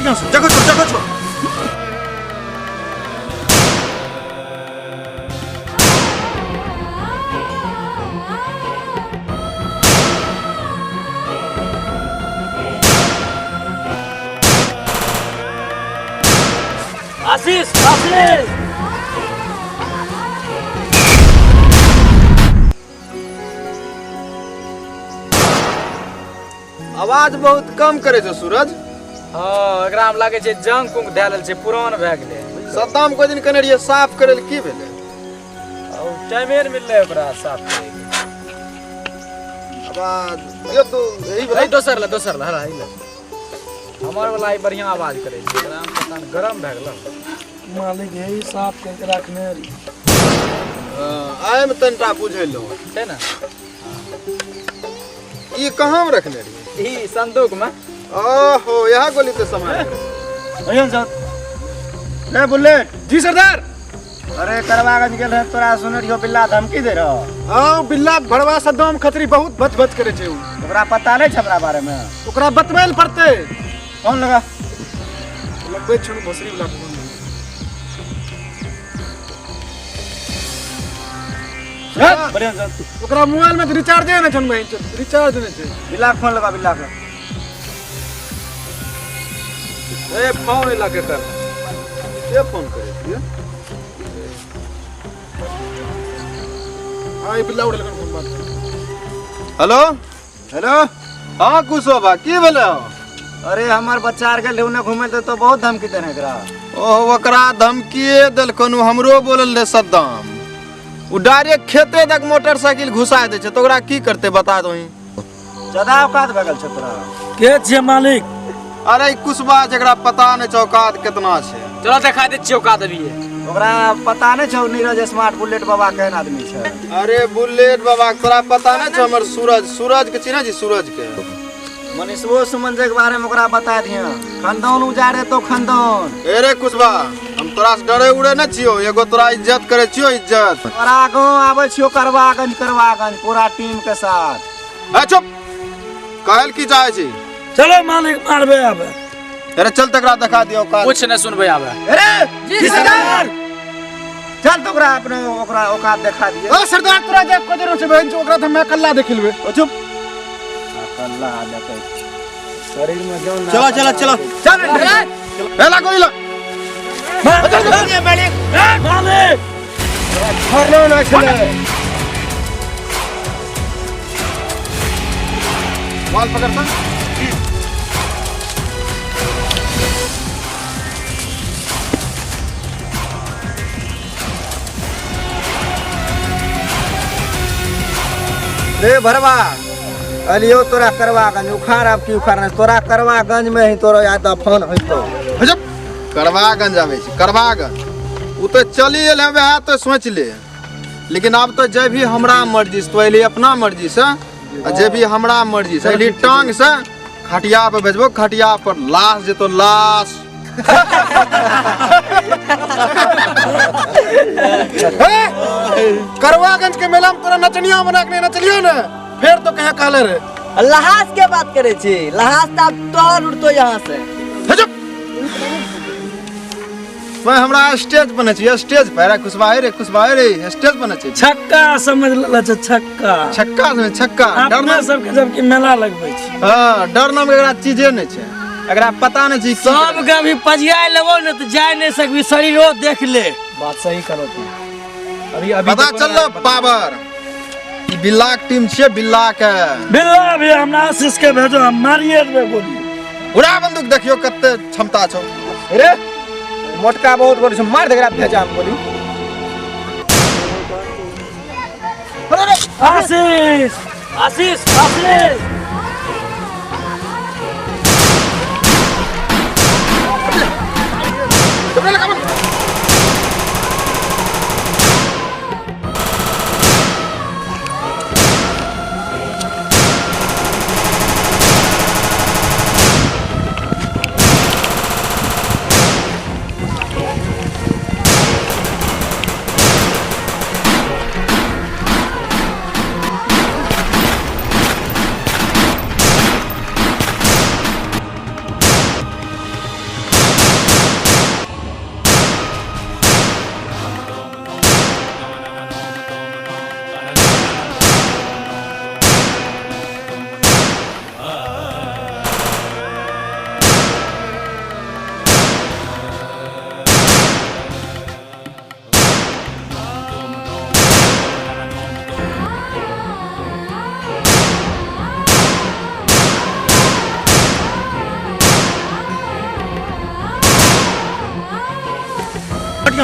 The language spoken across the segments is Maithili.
बढ़िया से जगह छोड़, जगह छोड़। आशीष, आशीष। आवाज बहुत कम करे छै सूरज। हाँ, एकरा में लागे छै जंग कुंग धए लेल छै, पुरान भए गेलै। सद्दाम कोई दिन कहने रहियै साफ करे ले, की भेलै? ओ टाइमे नहि मिललै ओकरा साफ करे के। आवाज यो तो यही ए, दोसर ला, दोसर ला, हला, ई ला। हमर वाला ई बढ़िया आवाज करे छै, एकरा में पता नहि गरम भए गेल। मालिक यही साफ करके रखने रही। हाँ, आइ में तनिटा बुझेलहुँ। छै ने? ई कहाँ में रखने रही? ई संदूक में। ओहो, यहाँ गोली तो सामान है। अयन सर। ले बुलेट। जी सरदार। अरे करवागंज गेल है तोरा सुने रहियो बिल्ला धमकी दे रहो। हाँ, बिल्ला भड़वा सद्दाम खतरी बहुत बच बच करे छै उ। ओकरा पता नहीं छै हमरा बारे में। ओकरा बतबै लए पड़तै। फोन लगा। लगबै छौ भोसड़ी वाला फोन। बढ़िया सर। ओकरा मोबाइल में रिचार्ज नहीं छै, बहिन चोद, रिचार्ज नहीं छै। बिल्ला के फोन लगा, बिल्ला के। ए फोन लगे कर। के फोन करे छियै? हाँ, ई बिल्ला उड़ल फोन बात। हेलो? हेलो? हाँ कुशोबा, की भेलै? अरे हमर बच्चा आर गेल ओने घुमै तऽ बहुत धमकी देने एकरा। ओहो, ओकरा धमकीए देलकन, उ हमरो बोलल रहे सद्दाम। उ डायरेक्ट खेते तक मोटरसाइकिल घुसा दै छै, तऽ ओकरा की करतै बता दही। ज्यादा औकात भए गेल छै तोरा। के छियै मालिक? अरे ई कुशबा जेकरा पता नहि छै औकात केतना छै। चलो देखा दै छियै औकात अभी। ओकरा पता नहि छौ नीरज स्मार्ट बुलेट बाबा केहन आदमी छै। अरे बुलेट बाबा के तोरा पता नहि छौ हमर सूरज, सूरज के चिन्है छी? सूरज के मनीषो सुमन के बारे में ओकरा बता दिया। खानदान उजाड़े तो खानदान। अरे कुशबा, हम तोरा से डरे उड़े नहि छियौ, एगो तोरा इज्जत करे छियौ, इज्जत। तोरा गाँव आबै छियौ करवागंज, करवागंज पूरा टीम के साथ। ए चुप, कहल की चाहे छी? चलो मालिक मारबे आबे। अरे चल तकरा देखा दियौ औकात। कुछ नहि सुनबै आबे। अरे जी सरदार, चल तो ओकरा अपने ओकरा औकात देखा दिए। ओ सरदार, तोरा जे को जरूरत छै बहन, ओकरा तऽ हम अकल्ला देख लेबै। ओ चुप, अकल्ला देखै शरीर में जान ना। चलो चलो चलो चल। ए ला गोली ला। मालिक, छोड़लो ना छले। बाल पकड़ता। रे भरवा अलियो तोरा करवागंज उखाड़, अब की उखाड़ तोरा करवागंज में ही तोरा याद फोन होइतो। हजब करवागंज आबै छै, करवागंज उ तो चली एल हवे तो सोच ले, लेकिन अब तो जे भी हमरा मर्जी से तो अली अपना मर्जी से, आ जे भी हमरा मर्जी से अली टांग से खटिया पर भेजबो, खटिया पर लाश जेतो लाश। करवागंज के मेला में तोरा नचनिया बना के नचलियो ने, फिर तो कहे कहले रे। लहास के बात करे छी, लहास त अब तोहर उड़तो यहाँ से। हजब मैं हमरा स्टेज बने छी, स्टेज पर कुशवाहा रे, कुशवाहा रे, स्टेज बने छी। छक्का समझ लेला छै, छक्का। छक्का समझ, छक्का। डर अपना नाम सबके जबकि मेला लगबै छी। हाँ, डर नाम के एकरा चीजे नहि छै, एकरा पता नहि छै की सब के अभी पजिया लेबो ने तऽ जाय नहि सकबी, शरीरो देख ले। बात सही करो तू। अभी अभी पता चललो पावर। ई बिल्ला के टीम छियै, बिल्ला के। बिल्ला भी हमरा आशीष के भेजो, हम मारिए देबै गोली। उड़ा बंदूक देखियो कते क्षमता छौ। रे मोटका बहुत बड़ छै, मार दे एकरा भेजा हम गोली। आशीष, आशीष, आशीष।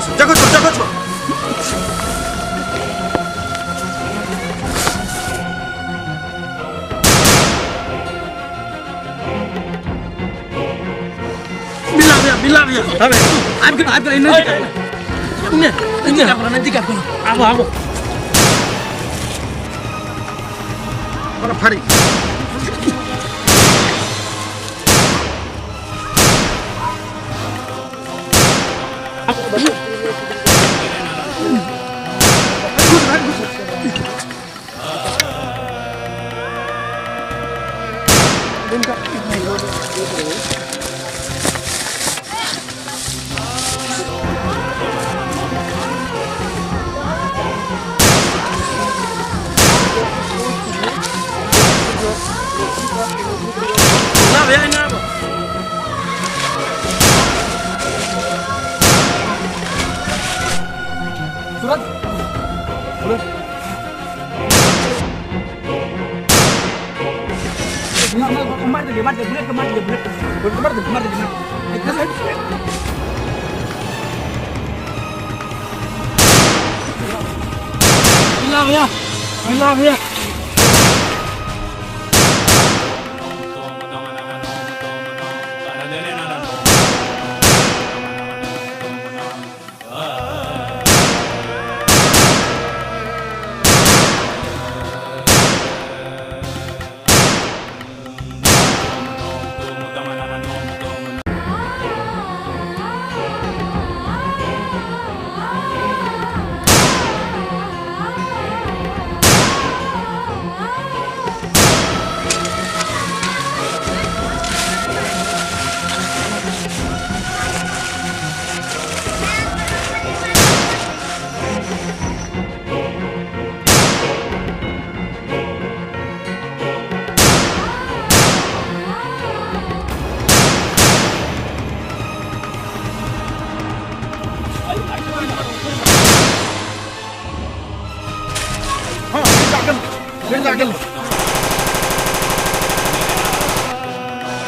से, जगह छोड़, जगह छोड़। मिला भैया, मिला भैया। अबे आबि गेल, आबि गेल, नजदीक आबि गेल। ने नजदीक आबि गेल, नजदीक आबि गेल। आबो, आबो। बड़ा फाड़ी। ना भैया, ना। सूरज, सूरज। मार दे, मार दे, बुलेट को मार दे, बुलेट को मार दे, मार दे, मार दे। मिला भैया, मिला भैया।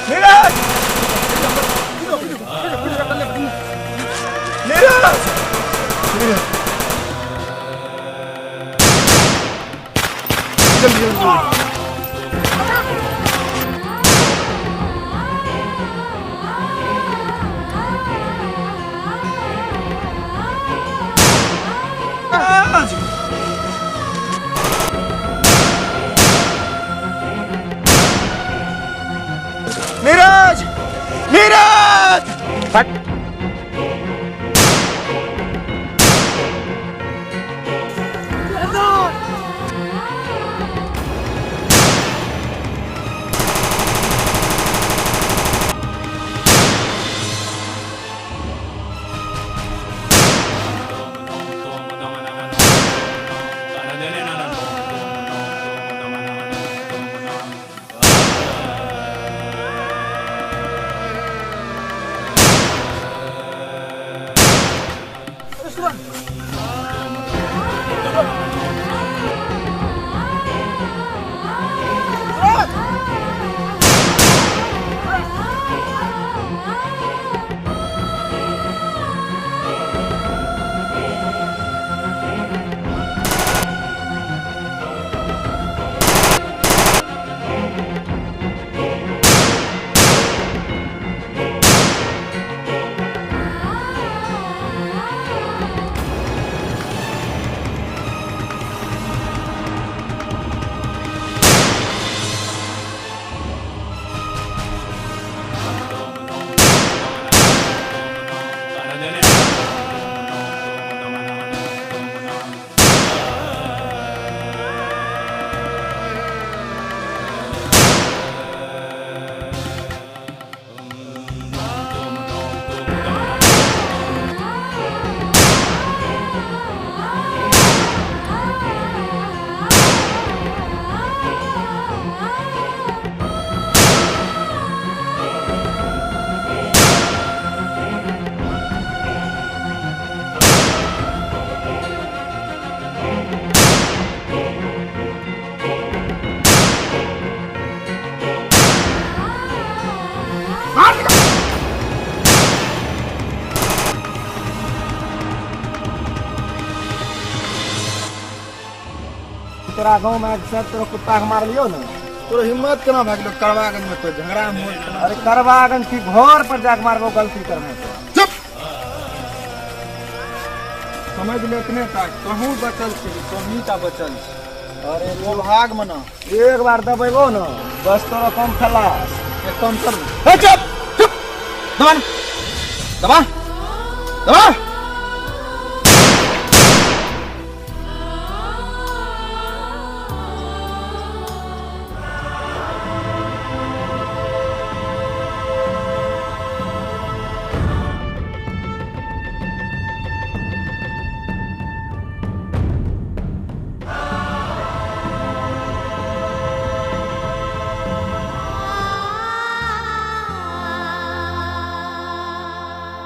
नीरज, नीरज, जल्दी जल्दी। नीरज, नीरज, फट। तोरा गाँव में सब तोरा कुत्ता के मारलियो ने। तोरा हिम्मत केना भए गेलो करवागंज में तो झगड़ा मोल? अरे करवागंज की घर पर जाके मारबो, गलती करबो तो। चुप, समझ ले इतने तक तोहू बचल छी, तोहनी टा बचल छी। अरे वो भाग मना। एक बार दबेबो ने बस तोरा कम खलास। एक काम कर। हे चुप चुप, दबा दबा दबा।